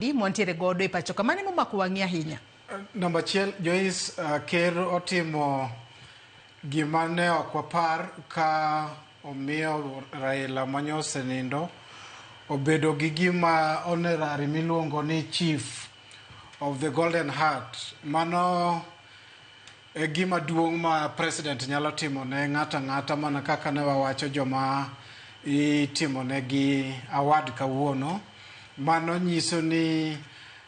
Mwantiere godo e pacho ka mane momako wang'i ahinya? Namba achiel, Joyce, ker otimo gima ne ok wapar ka omiyo Raila manye osenindo obedo gi gima honorary miluongo ni Chief of the Golden Heart. Mano e gima duong' ma president nyalo timo ne ng'ato ang'ata mana kaka ne wawacho joma itimo negi award kawuono. Mano nyiso ni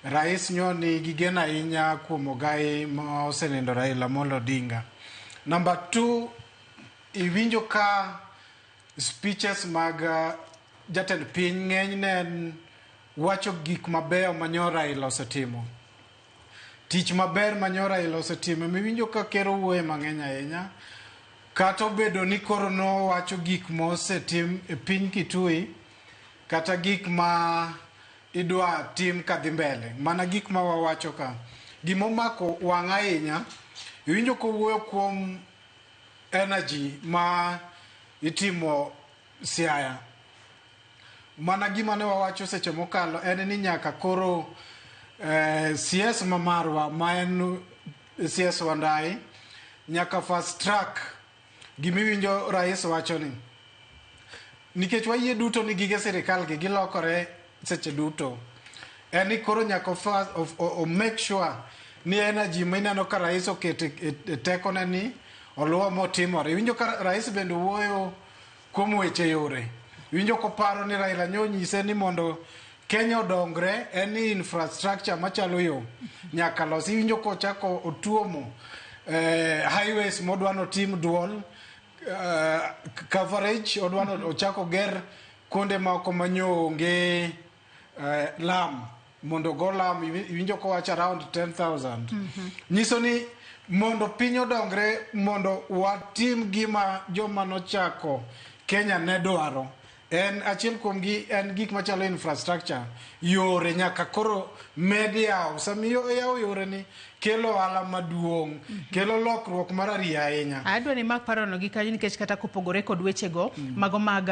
rais nyo nigi geno ahinya kuom ogai ma osenindo Raila Amolo Odinga. Number 2, iwinjo ka speeches mag jatend piny ng'eny ne en wacho gik mabeyo ma nyo Raila osetimo. Tich maber ma nyo Raila osetimo miwinjo ka ker owuoye mang'eny ahinya. Kata obedo ni koro nowacho gik mosetim e piny Kitui, kata gik ma idwa tim kadhi mbele, mana gik ma wawacho ka. Gimomako wang' ahinya, iwinjo kowuoyo kuom energy ma itimo Siaya. Mana gima ne wawacho seche mokalo en ni nyaka koro CS ma marwa ma en CS Wandayi nyaka fast track gimiwinjo rais wacho ni nikech wayie duto ni gige sirikal gi gilokore seche duto en ni koro nyaka o make sure ni energy mineno ka rais oketo e tekone ni oluwo motimore. Iwinjo ka rais bende wuoyo kuom weche yore. Iwinjo koparo ni Raila nyo nyise ni mondo Kenya odongre en ni infrastructure machalo yo nyaka losi. Iwinjo kochako otuomo highways modwa notim dual coverage, odwa ochako ger kuonde moko manyo onge lam mondo go lam. Iwinjo kowacho around 10,000. Nyiso ni mondo piny odongre, mondo watim gima joma nochako Kenya ne dwaro, en achiel kuom gi en gik machalo infrastructure, yore nyaka koro med yawo. Sama yawo yore ni kelo ohala maduong', kelo lokruok mar ariyo ahinya. Adwa ni mak parono gi kanyo nikech kata kopogore kod wechego mago mag